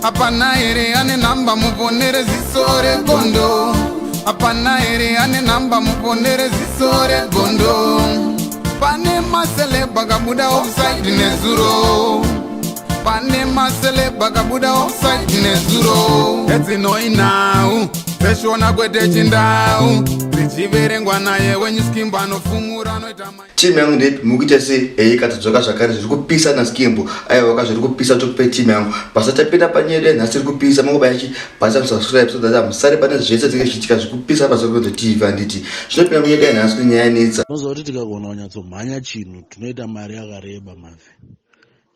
Hapana here ane nhamba muponere ziso regondo? Hapana here ane nhamba muponere ziso regondo? Pane maceleb akabuda offside nezuro. Pane maceleb akabuda offside nezuro. Edzinoi nhau dzeshona kwete chindau dzichiverengwa naye wenyuskimbo anofumura anoita. Timu yangu ndeipi? Mukuita sei? Ei, katodzoka zvakare, zviri kupisa naSkimbo. Aiwaka, zviri kupisa. Tokupe timu yangu basa. Tapinda panyaya yedu nhasi iri kupisa. Mangobaya chi basa, subscribe so that musare pane zvese dzinenge zvichiitika zvikupisa paSokodzo TV. Handiti zvinopinda munyaya yedu nhasi nenyaya yanetsa. Unoziva kuti tikagona kunyatsomhanya chinhu, tinoita mari yakareba mavi,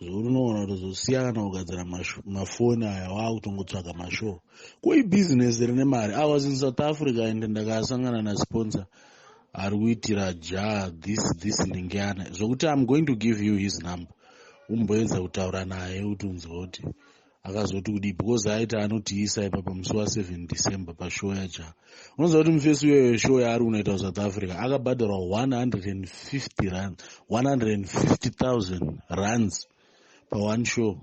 zvokuti unoona kutozosiya kana kugadzira mafoni aya, waakutongotsvaga mashow. Kuibhizinesi rine mari. I was in South Africa and ndakasangana nasponsor ari kuitira ja this lingana, zvokuti I'm going to give you his number, umboedza kutaura naye kuti unzwe kuti akazoti kudii, because aiti anotiisa ipapa musi wa7 December pashow yaja. Unoziva kuti mufesi iyoyo, show yaari kunoita kuSouth Africa, akabhadharwa 150 rand, 150,000 rands paone show.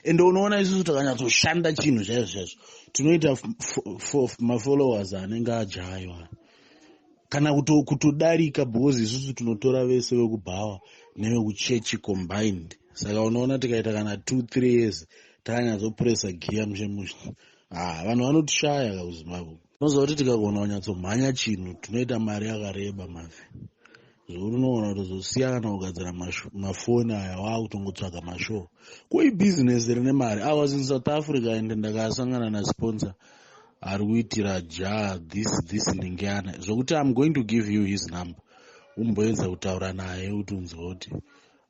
Ende unoona isusu takanyatsoshanda chinhu chaizvo chaizvo, tinoita mafollowers anenge ajayo kana kutodarika, because isusu tinotora vese vekubhawa nevekuchechi combined. Saka unoona tikaita kana 2, 3 years takanyatsopresa giya mushe mushe, ha, vanhu vanotishaya kakuZimbabwe. Unoziva kuti tikagona kunyatsomhanya chinhu, tinoita mari yakareba mavi, zvokuti unoona kutozosiya kana kugadzira mafoni aya, waakutongotsvaga mashow. Kuibhizinesi rine mari. I was in South Africa and ndakasangana nasponsor ari kuitira ja this lingana, zvokuti I'm going to give you his number, umboedza kutaura naye kuti unzwe kuti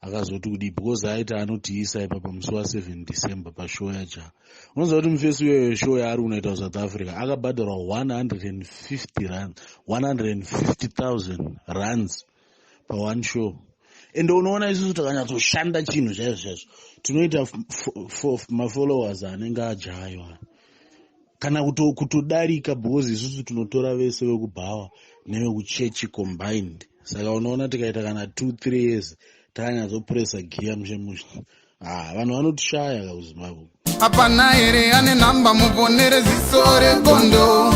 akazoti kudii, because aiti anotiisa ipapa musi wa7 December pashow yaja. Unoziva kuti mufesi iyoyo, show yaari kunoita kuSouth Africa, akabhadharwa 150 rand, 150,000 rands paone show. Ende unoona isusu takanyatsoshanda chinhu chaizvo chaizvo, tinoita mafollowers anenge ajayo kana kutodarika, because isusu tinotora vese vekubhawa nevekuchechi combined. Saka unoona tikaita kana 2, 3 years takanyatsopresa giya mushe mushe, ha, vanhu vanotishaya kakuZimbabwe. Hapana here ane nhamba muponere ziso regondo?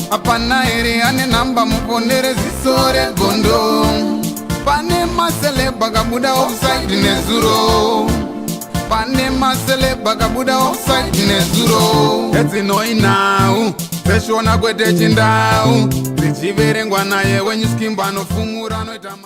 Hapana here ane nhamba muponere ziso regondo? Pane maceleb akabuda offside nezuro. Pane maceleb akabuda offside nezuro. Edzinoi nhau dzeshona kwete chindau dzichiverengwa naye wenyuskimbo anofumura anoita.